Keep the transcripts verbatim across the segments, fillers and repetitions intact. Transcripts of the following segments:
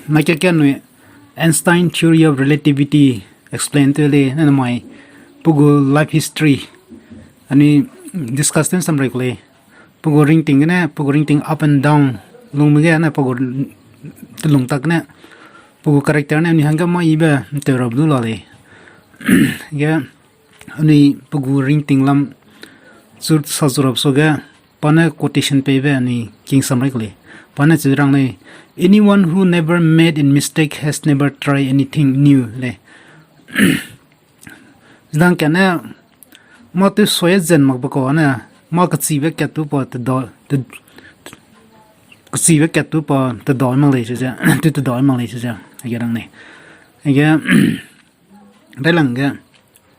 Mai ke ke anui Einstein theory of relativity explain tew lei, ne mai pe gu life history anui discuss tew sam rei ku lei. Pe gu ringting gene, pe gu ringting up and down, lungme ge ne pe gu telung tak ne, pe gu character ne anui hangge mâ ibe nteu ra du la lei. Ge anui pe gu ringting lam chu sa chu rap su ge, pa ne quotation peibe anui king sam rei ku lei. Pa ne chi rang lei, "Anyone who never made a mistake has never tried anything new," lei. Zidang kane, mâ tew sui zen makbe kau ne, mâ kechibe kat tu pa te da, te, kechibe kat tu pa te da mak lei se ze, tu te da mak lei se ze, age rang lei. Age, dailang ge,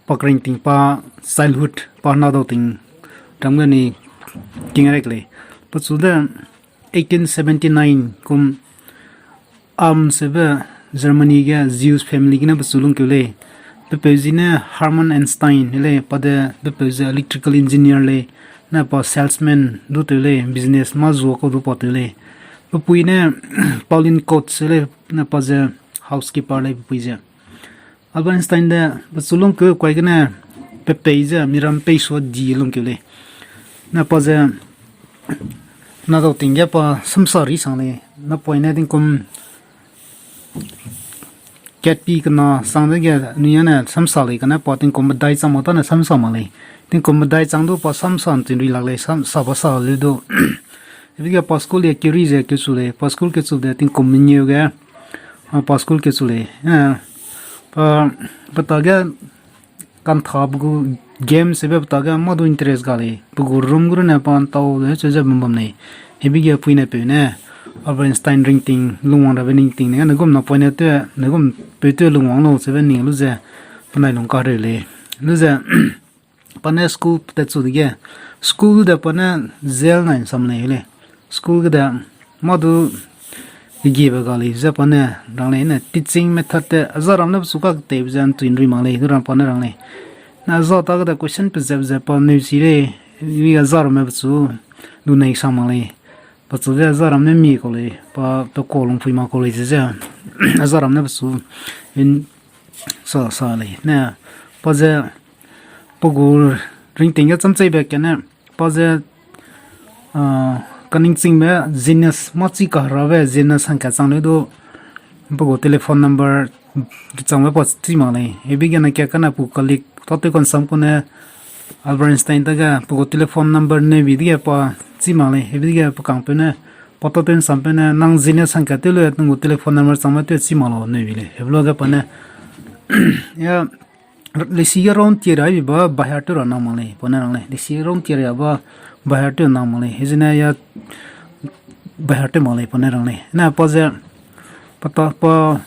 pa ringting pa childhood, pa na dau ting, ram ge ni king rei ku lei. Pechu de eighteen seventy-nine kum am sebe Germany ge Jews family gene pechu lungkeu lei. Pepeu zi ne Hermann Einstein lei, pa de pepeu ze electrical engineer lei, ne pa salesman du tew lei, business mâ zua kau du pa tew lei. Pepui ne Pauline Coats lei, ne pa ze housekeeper lei pepui ze. Albert Einstein de pechu lungkeu kuai gene pepei ze miram pei sua di lungkeu lei. Ne pa ze na dau ting ge pa samsa ri sang lei. Napoine tingkum kat pi kena sang dege anui â ne samsa lei kane pa tingkum medai chang mak tane samsa mak lei. Tingkum medai chang du pa samsa nchin ri lak lei, samsa pa sa leu du. Hebe ge pa school e keri ze kechu lei, pa school kechu de tingkum mengeu ge, a, pa school kechu lei. A, pa, pa ta ge kantha pe gu game sebe pe ta ge mâ du interest ga lei. Pe gu room gu rune pa ntau de che ze bam bam lei. Hebe ge pui ne peu ne, Albert Einstein ringting, lungwang rabe ringting ne, ne gum napoine tew, ne gum peu tew lungwang lau sebe ning lu ze, penai lung kareu lei. Lu ze, pa ne school tat chu dege, school de pa ne jail nai sam lei lei. School ge de, mâ du, kegiebe ga lei ze pa ne rang lei ne, teaching method te, aza ram ne pechu kakteibe ze ntui nrui mak lei, du ram pa ne rang lei. Ne aza ta ge de question pezep ze pa neu si lei, i aza ramme pechu, du nei sang mak lei. Pechu ze aza ram ne mi kau lei, pa pe kau lungpui mak kau lei ze ze, aza ram ne pechu, in, sa, sa lei. Ne, pa ze, pe gu ringting ge chamcheibe kane, pa ze, a, kaningchingbe genius, mâ chi kaherabe genius hangkat chang leu du, pe gu telephone number changbe pa chi mak lei. Hebe ge ne ka kane pu colleague, tâtew kansam ku ne, Albert Einstein dage, pe gu telephone number neubi dege pa chi mak lei. Hebe ge pe kangpeu ne, pa tâtew nsampeu ne, nang genius hangkat tew le, nang gu telephone number changbe tew chi mak lau neubi lei. Hebe luage pa ne, ya, lesi ge round tier aibi ba, by heart tew ra nang mak lei, pa ne rang lei. Lesi round tier a ba, by heart tew nang mak lei. Hezene ya, by heart tew mak lei, pa ne rang lei. Ne pa ze, pa ta, pa,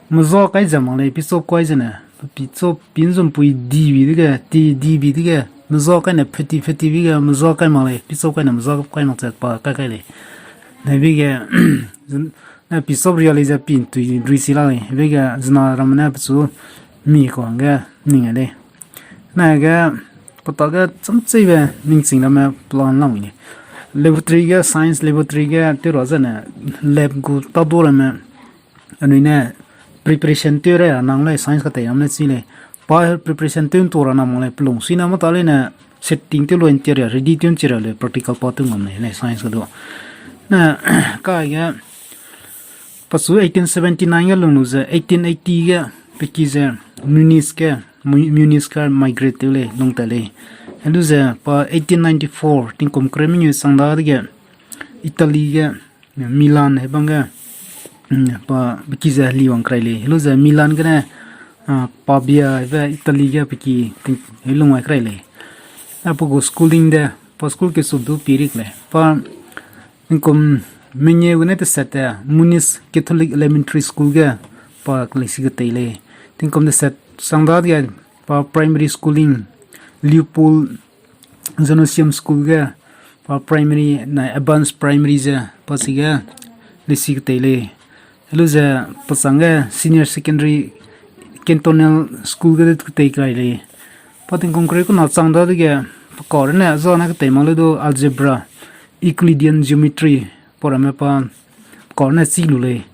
meza kai ze mak lei, pichop kai zene, pichop pinzum pui dibi dege, ti dibi dege, meza kai ne pheti pheti bi ge, meza kai mak lei, pichop kai ne meza kai mak chat pa kai kai lei. Nebi ge, ne pichop ria lei ze pin tui rui si la lei, hebe ge zena ramme ne pechu mi kau hangge ning ai lei. Ne ge, pa ta ge chamcheibe ningching ramme plan lam lei. Laboratory ge, science laboratory ge, tew ra zene, lab gu ta du ramme, anui ne preparation tew ra nang lei science katei ram ne chi lei. Pa preparation tew ntu ra nang lei pelung sui na mata lei ne setting tew lu interior ready tew nchi ra lei practical pa tew ngam lei ne science ka du. Ne ka ge pa su eighteen seventy nine ge lung lu ze eighteen eighty ge pe ki ze Munich ge Mu- Munich ge migrate tew lei lung ta lei. Helu ze pa eighteen ninety four tingkum kre mengeu sang dadege Italy ge Milan hebang ge, mm, pa, pe ki ze heli wang krai lei. Helu ze Milan gene, ah, Pavia hebe Italy ge pe ki ting, helung wai krai lei. A pe gu schooling de, pa school kesup du pirik lei. Pa, tingkum mengeu gene teset te, Munich Catholic Elementary School ge, pa lesi ketei lei. Tingkum teset sangda ge, pa primary schooling, Leopold Zenossium School ge, pa primary, na advanced primary ze, pa sige, lesi ketei lei. Helu ze, pa changge senior secondary, Cantonal School ge de ketei krai lei. Pa tingkum kre kuna chang dadege, pa kau rene, zane ketei mak leu du algebra, Euclidean geometry, pa ramme pa, kau rene chi lu lei.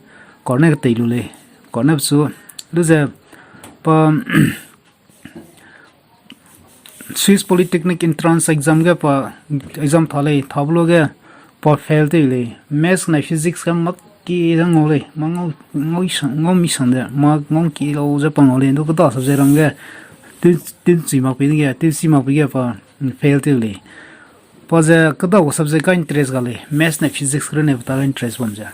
Kane ketei lu lei, kane pechu, lu ze, pa, Swiss Polytechnic entrance exam ge pa, exam tha lei, tha bu lu ge, pa fail tew lei. Maths ne physics ge mak ki ze ngau lei, ma ngau, ngau i sang, ngau mi sang de, ma ngau ki lau ze pa ngau lei, du keda subject ram ge, tew, tew chi mak pi ge, tew chi mak pi ge pa, mm, fail tew lei. Pa ze keda gu subject ga interest ga lei, maths ne physics runne pa ta ga interest bam ze.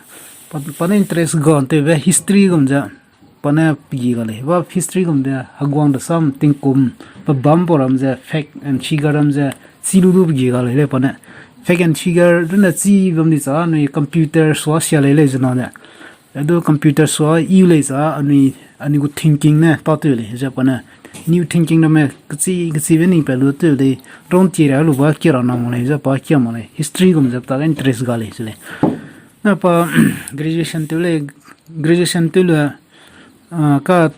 Pa, pa ne interest ga tewbe history gum ze, pa ne pegi ga lei. Ba history gum de, heguang de sam tingkum, pa bam pa ram ze, fact and figure ram ze, chi lu du pegi ga lei le pa ne. Fact and figure runne chi bam di cha, anui computer sua sia lei lei zena de. Adu computer sua i lei cha, anui, anui gu thinking ne, ta tew lei, ze pa ne. New thinking ramme, kechi, kechibe ning pa lu tew lei, rong ti ra lu ba kia ra na mak lei, ze pa kia mak lei, history gum ze pa ta ga interest ga lei, ze lei. Na pa, graduation tew lei, graduation tew lu, ah, ka,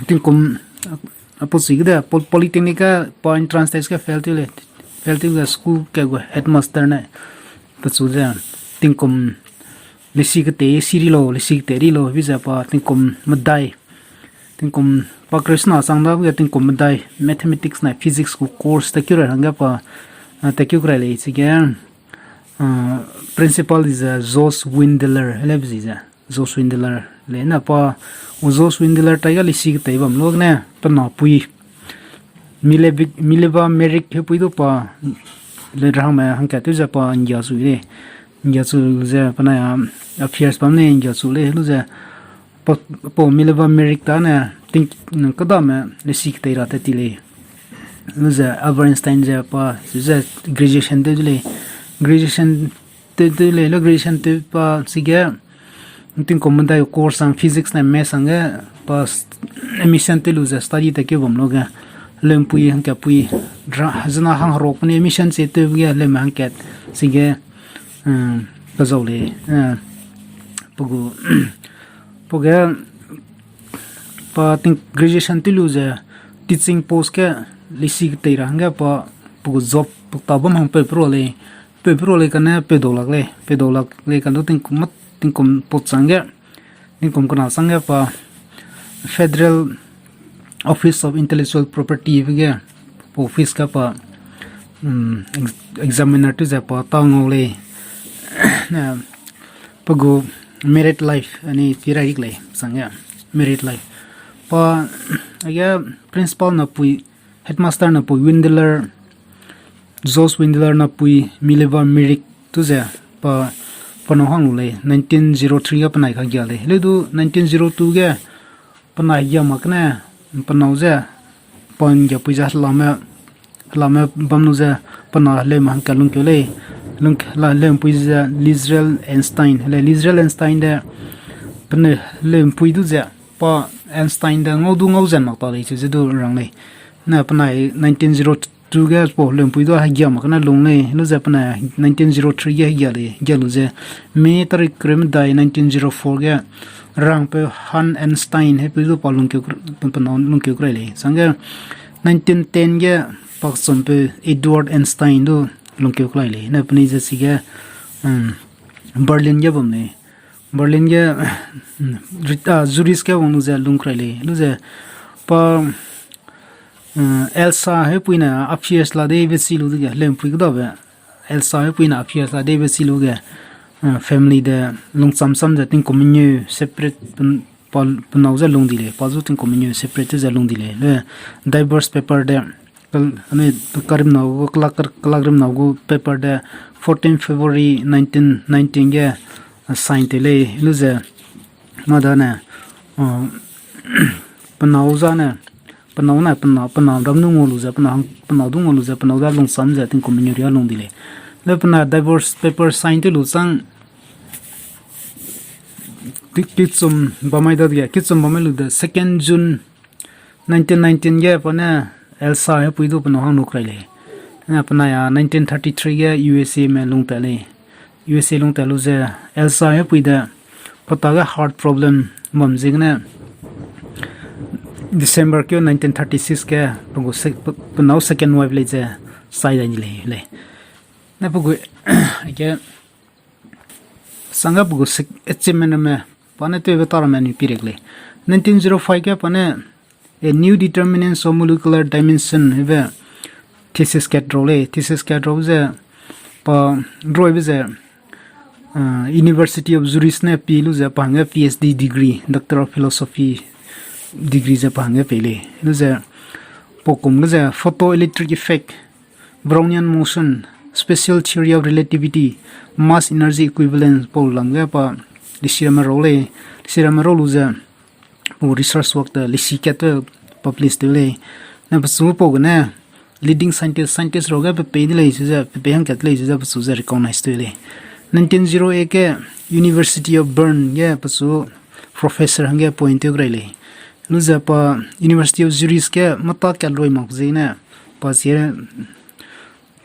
tingkum, ah, apu chi ge de, pol-, polytechnic ka pa entrance test ka fail tew lei, fail tew ge school ke gu headmaster ne, pechu ze, tingkum, lesi ketei si ri lau, lesi ketei ri lau, bi ze pa tingkum medai. Tingkum pa Krishna chang da ge tingkum medai, mathematics na physics gu course ta kiu ra hangge pa, ah, ta kiu rai lei chige, ah, principal di ze Jos Windeler, hele bi ze, Jos Windeler, le na pa, u Jos Windeler tai ga lesi ketei bam lu ne, pe na pui, Milebi-, Mileva Merrick hepui du pa, le rahangme hangkat tew ze pa nggia chu lei. Nggia chu ze pa na ya, affairs bam ne nggia chu lei, lu ze, pa, pa Mileva Merrick ta ne, ting, kedame, lesi ketei ra te ti lei. Lu ze, Albert Einstein ze pa, ze graduation tew de lei. Graduation tew de lei, lu graduation tew pa, chige, tingkum medai course sang physics ne maths sang ge, pa s-, admission tew lu ze study ta keu bam lu ge, leumpui hangkatpui, ra, zena hang herok pe ne admission che tew ge, leume hangkat, chige, um, pe zau lei, eh, pe gu, pe ge, pa ting graduation tew lu ze, teaching post ge, lesi ketei ra hangge pa, pe gu job, pe ta bam hang peu pe ro lei, peu pe ro lei kane peu dau lak lei, peu dau lak lei kane tingkum mat, tingkum pot changge, tingkum kena changge pa Federal Office of Intellectual Property be ge, office ka pa, um, ex-, examiner tew ze pa ta ngau lei, na, pe gu married life, ani pi rai rik lei, changge, married life. Pa, age principal na pui, headmaster na pui Windeler, Jos Windeler na pui Mileva Merrick tu ze pa, pa nâu hang lu lei, nineteen zero three ga penai kagia lei. Leu du nineteen zero two ge penai gia mak ne, pa nâu ze, pa nggiapui ze helame, helame bam lu ze, pa na heleume hangkat lungkeu lei, lung, la heleumpui ze Israel Einstein, hele Israel Einstein de, penai heleumpui du ze, pa Einstein de ngau du ngau zen mak ta lei cheu ze du rang lei. Na penai nineteen zero two ge pa heleumpui du hegia mak kane lung lei, lu ze penai nineteen zero three ge hegia lei, hegia lu ze May tarik kereu medai nineteen zero four ge rangpeu Hans Einstein hepui du pa lungkeu, pe nâu lungkeu kerai lei. Changge nineteen ten ge pa kechumpeu Edward Einstein du lungkeu kerai lei. Na penai ze chige, um, Berlin ge bam lei. Berlin ge, Zurich ge wang lu ze lung kerai lei. Lu ze pa, eh, Elsa hepui ne affairs la deibe chi lu dege, heleumpui kedabe. Elsa hepui ne affairs la deibe chi lu ge, eh, family de lungcham cham ze tingkum mengeu separate pe nâu ze lung di lei, pa zu tingkum mengeu separate ze lung di lei. Le divorce paper de, kal-, ane, karimnau gu, kelak, kelakrimnau gu paper de fourteen February nineteen nineteen ge, sign tew lei, lu ze, ma dane, pe nâu zane, pe nâu ne, pe nâu, pe nâu ram nu ngau lu ze, pe nâu, pe nâu du ngau lu ze, pe nâu da lungcham ze tingkum mengeu ria lung di lei. Le pe na divorce paper sign tew lu chang, kechum bamai dadege, kechum bamai lu de second June nineteen nineteen ge pa ne Elsa hepui du pe nâu hang lu kerai lei. Na pe na ya nineteen thirty-three ge U S A me lungtat lei. U S A lungtat lu ze Elsa hepui de pa ta ge heart problem bam ziegene December keu nineteen thirty-six ge pe gu se-, pe, pe nâu second wife lei ze sai dai ni lei, lei. Na pe gu, age, sangga pe gu sek-, achievement ramme, pa ne tewbe ta ramme anui pi rek lei. Nineteen zero five ge pa ne A New Determinants of Molecular Dimension hebe thesis kat rau lei. Thesis kat rau ze pa ruibe ze, uh, University of Zurich ne pi lu ze pa hangge P H D degree, Doctor of Philosophy degree ze pa hangge pei lei. Lu ze pau kum ge ze photoelectric effect, Brownian motion, special theory of relativity, mass energy equivalence pau lam ge pa lisi ramme rau lei, lisi ramme rau lu ze pau research work te lisi kat te publish tew lei. Ne pechu pau gene leading scientist, scientist rau ge pe pei de lei, chize pe pei hangkat lei, chize pechu ze recognize tew lei. Nineteen zero eight ge University of Bern ge pechu professor hangge appoint tew gai lei. Lu ze pa University of Zurich ge mata kat lui mak ziegene pa zie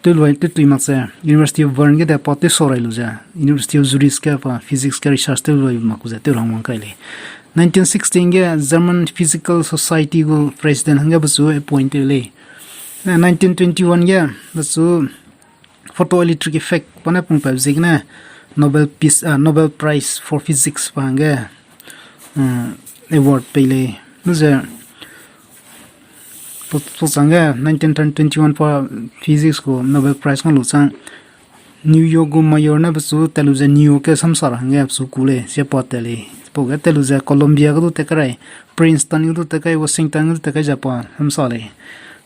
tew lui, tew tui mak ze University of Bern ge de pa tew sau rai lu ze University of Zurich ge pa physics ge research tew lui mak ze tew rang wang kai lei. Nineteen sixteen ge German Physical Society gu president hangge pechu appoint tew lei. Ne nineteen twenty-one ge pechu photoelectric effect pa ne pungpat ziegene Nobel Peace, ah, Nobel Prize for Physics pa hangge, uh, award pei lei. Lu ze Pe, pe changge nineteen twenty-one pa physics gu Nobel Prize ngau lu chang New York gu mayor ne pechu tat lu ze New York ge samsa ra hangge pechu ku lei, sia pa tat lei. Pau ge tat lu ze Columbia ge du tat kai rai, Princeton ge du tat kai, Washington ge du tat kai ze pa samsa lei.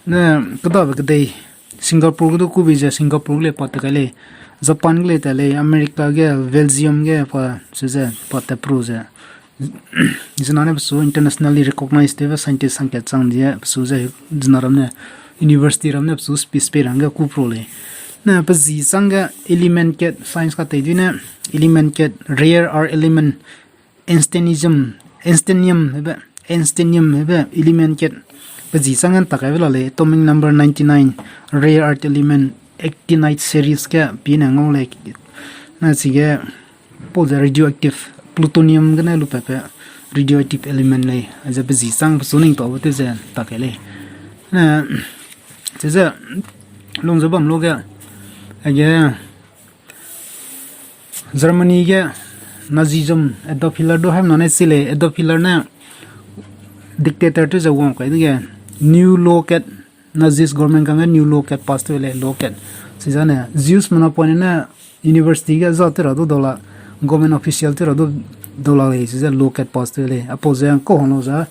Ne kedabe kedei Singapore ge du ku bei ze Singapore ge lei pa tat kai lei, Japan ge lei tat lei, America ge, Belgium ge pa, chize pa tat pru ze zena ne pechu internationally recognized tewbe scientist hangkat chang di pechu ze zena ram ne university ram ne pechu speech pei ra hangge ku pro lei. Ne pe zi changge element kat science ka tei di ne element kat rare earth element Einsteinium, Einsteinium hebe, Einsteinium hebe element kat pe zi changge ntak kaibe la lei, atomic number ninety-nine, rare earth element actinide series ge pi ne ngau lei. Ne chige pau ze radioactive, plutonium gene lupatbe radioactive element lei, aize pe zi chang pechu ning taube tew ze ntak kai lei. Ne chize lung ze bam lu ge, aige Germany ge Nazism, Adolf Hitler du haimna ne chi lei, Adolf Hitler ne dictator tew ze wang kai dege, new law kat, Nazis government kangge new law kat pass tew lei, law kat. Chizane Jews mena point ne university ge za tew ra du dau la, government official tew ra du dau la lei, chize law kat pass tew lei. Apau ze kau hang lu ze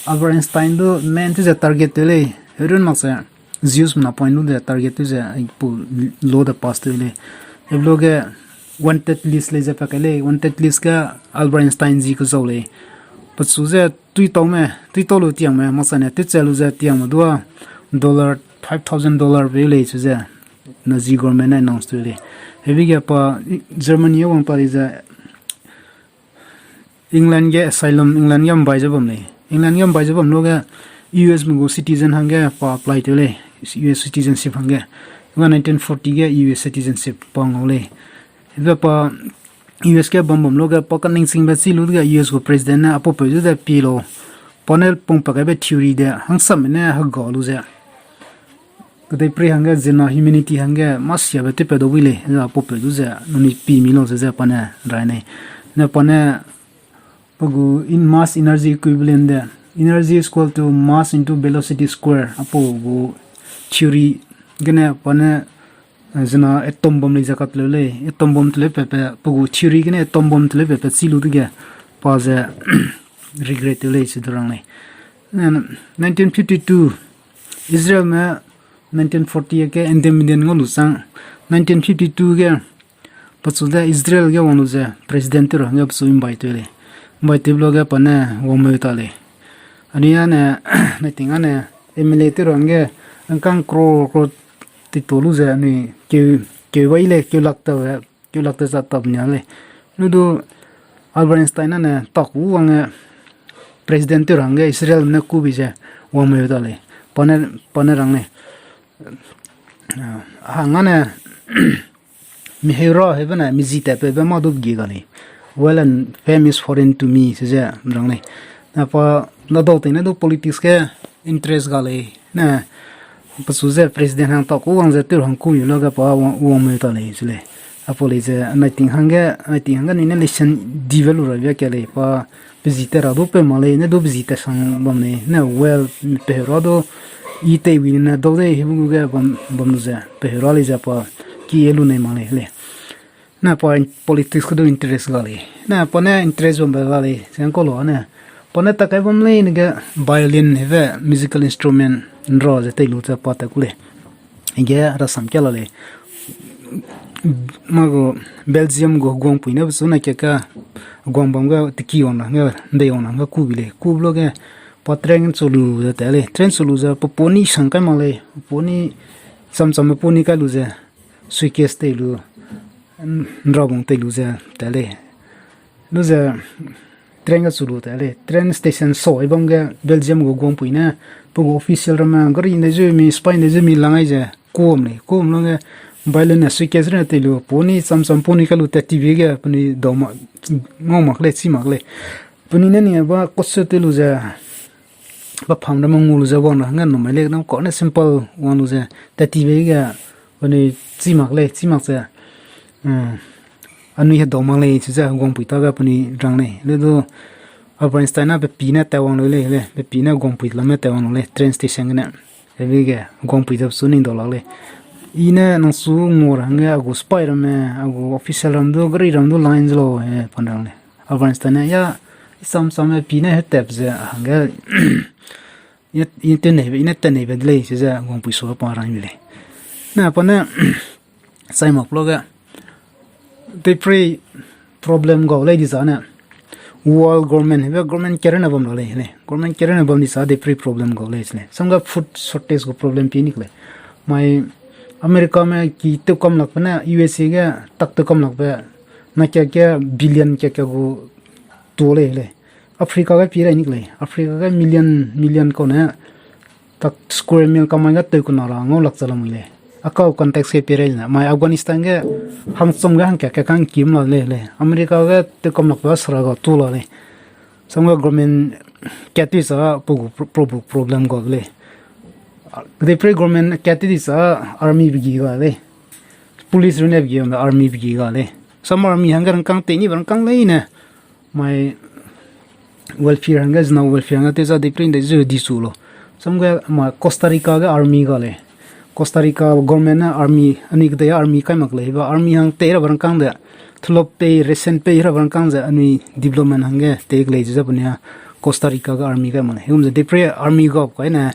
Albert Einstein du main tew ze target tew lei, herun mak ze Jews mena point du de target tew ze, pu law de pass tew lei. Hebe lu ge wanted list lei ze pa kai lei, wanted list ge Albert Einstein zi kuzau lei. Pechu ze tuitaume, tuitau lu tiangme, maksane tewche lu ze tiangme dua dollar, five thousand dollar peu lei chu ze Nazi government ne announce tew lei. Hebe ge pa Germany wang ta di ze England ge asylum, England ge mbai ze bam lei. England ge mbai ze bam lu ge U S me gu citizen hangge pa apply tew lei, U S citizenship hangge. Ga nineteen forty ge U S citizenship pa ngau lei. Hebe pa U S ge bam bam lu ge pa kaning chingbe chi lu ge U S gu president ne apaupeu zu de pie lau. Pa ne pung pa kaibe theory de hangsame ne hega lu ze kedeiprei hangge zena humanity hangge masiabe tewpat dau wi lei, ze apaupeu zu ze nangnui pie mi lau ze ze pa ne rai nei. Ne pa ne pe gu in mass energy equivalent de, energy is equal to mass into velocity square, apau gu theory gene pa ne, eh, zena atom bomb lei ze kateleu lei, atom bomb teleu pepe, pe gu theory gene atom bomb teleu pepe chi lu dege, pa ze regret tew lei chi du rang lei. Eh, nineteen fifty-two, Israelme nineteen forty-eight ge independent ngau lu chang, nineteen fifty-two ge pechu de Israel ge wang lu ze president tew ra hangge pechu invite tew lei. Invite tew lu ge pa ne wangmeu ta lei. Anui ane, nai ting ane, M L A tew ra hangge, angkang crore crore tito lu ze anui keu, keu bai lei, keu lak ta we, keu lak ta za tab nia lei. Lu du Albert Einstein ane tak u wang e president tew ra hangge Israel ne ku bi ze wangmeu ta lei. Pa ne, pa ne rang lei. Ah, hang ane, mi heu ra heube ne, mi zi tatpeube mâ du gi ga lei. Wealth and fame is foreign to me, se ze rang lei. Na pa, na dau tei ne du politics ge interest ga lei. Ne, pechu ze president hang tak u wang ze tew hang ku yu la ge pa wang, wangmeu ta lei, se lei. Apau lei ze, anai ting hangge, anai ting hangge anui ne lesson dibe lu rabe ka lei, pa pe zi tat ra du peu mak lei, ne du pe zi tat sang bam lei, ne well, pe heu ra du i tei wi ne dau de, hebe gu ge bam, bam lu ze, pe heu ra lei ze pa ki e lu nei mak lei, lei. Ne pa politics ge du interest ga lei. Ne pa ne interest bambe ga lei, ze ngkau lu ne. Pa ne ta kai bam lei ne ge violin hebe musical instrument nra ze tei lu ze pa ta ku lei. Ge rasam kia la lei. Ma gu Belgium gu heguangpui ne besu na kia ka heguang bam ge teki wang na hangge, ndei wang na hangge ku bi lei. Ku be lu ge pa train chu lu ze ta lei. Train chu lu ze pa poni sang kai mak lei. Poni cham cham poni kai lu ze suitcase tei lu, n-, nrabung tei lu ze ta lei. Lu ze train ge chu lu ta lei. Train station sau ai bam ge Belgium gu heguangpui ne, pe gu official ramme, gari ndei zeu mi, spy ndei zeu mi lang ai ze, kum lei, kum lu ge, violin ne suitcase ne tei lu, poni cham cham poni kai lu tat ti bi ge, penui dau ma, ngau mak lei, chi mak lei. Penui ne ning ba kotse tei lu ze, pa pham ramme ngu lu ze wang ra hangge numai lei, nam kau ne simple wang lu ze, tat ti bi ge, penui chi mak lei, chi mak ze, anui hedau mak lei, chi ze heguangpui ta ge penui rang lei. Le du, Albert Einstein ne pe pi ne tat wang lu lei, lei, pe pi ne heguangpui lamme tat wang lu lei, train station gene. Hebe ge heguangpui ze pesu ning dau lak lei. I ne nang su ngau ra hangge a gu spy ramme, a gu official ram du, gari ram du line ze lau, e, pa ne rang lei. Albert Einstein ne, ya, i cham chamme pi ne hetat ze hangge, i, i teneibe, i ne teneibe de lei, chi ze heguangpui su pa rang bi lei. Ne pa ne, chai mak lu ge, deprei problem gau lei di zane. World government, hebe government kerene bam la lei, lei. Government kerene bam di sa deprei problem gau lei, lei. Samga food shortage gu problem pi ni lei. Mai Americame ki tew kam lakbe ne U S A ge tak tew kam lakbe, na kia kia billion kia kia gu tu lei, lei. Africa ge pi rai ni lei. Africa ge million, million kau ne, tak square mil kamai ge tew kuna ra ngau lak cha lamui lei. A kau context ge pi rai ne, mai Afghanistan ge hangchum ge hangkat ka kang kim la lei, lei. America ge tew kam lakbe sera ga tu la lei. Samga government kat ti sa pe gu pro-, pro-, problem ga lei. Deprei government kat ti sa army begi ga lei. Police rune begi ga, army begi ga lei. Sam army hangge rangkâng tei ni rangkâng lei ne. Mai welfare hangge, zina welfare hangge tew za deprei ndei zeu di su lau. Samge mai Costa Rica ge army ga lei. Costa Rica government ne army, anui kedei army kai mak lei, hebe army hang tei ra rangkâng de, thulop pei, ration pei ra rangkâng ze, anui development hangge tei lei ze penui a Costa Rica ge army kai mak lei. Hegum ze deprei army ga kai ne,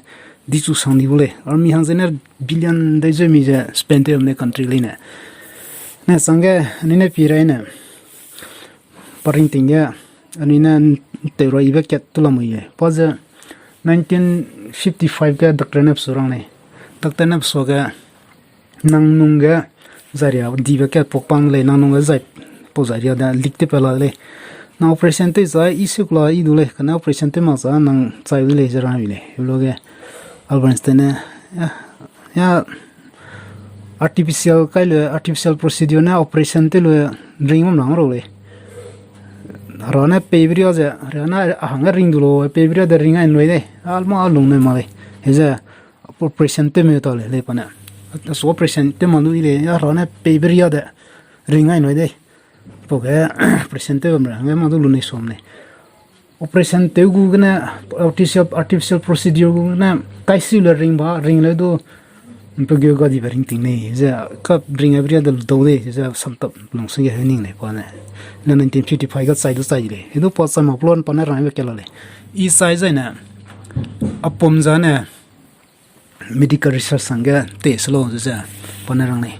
di chu sang di gu lei. Army hang ze ne billion dei zeu mi ze spend tew ne country lei ne. Ne sangge, anui ne pi rai ne. Pa ringting ge, anui ne tew ra ibe kat tu lamui lei. Pa ze nineteen fifty-five ge doctor ne pesu rang lei. Doctor ne pesu ge, nang nung ge zai ria dibe kat pokpang lei, nang nung ge zai pau zai ria de lik te pe la lei. Nang operation tew zai i suk la i du lei, kane operation tew mak za nang chai u de lei ze rang wi lei. Hebe lu ge Albert Einstein ne, ya, ya, artificial kai le, artificial procedure ne operation tew lu ring bam rang ru lei. Hera ne peibe ria ze, hera ne a hangge ring du lau, peibe ria de ring ai nui de, alma a lung ne mak lei. Heze, operation tew me ta lei, lei pa ne. So operation tew mak du i lei, ya hera ne peibe ria de ring ai nui de. Pau ge operation tew bam ra hangge mak du lu nei suam lei. Operation tew gu gene, artificial, artificial procedure gu gene, kaisi le ring ba, ring le du, pe geu ga dibe ringting nei, ze ka ring aibe ria de lu dau de, ze samtap lungsenge heu ning lei pa ne. Ne nineteen fifty-five ga chai du chai lei. He du pa chai mak plan pa ne rang aibe ke la lei. I chai zai ne, a pum za ne, medical research hangge tei se lau ze ze pa ne rang lei.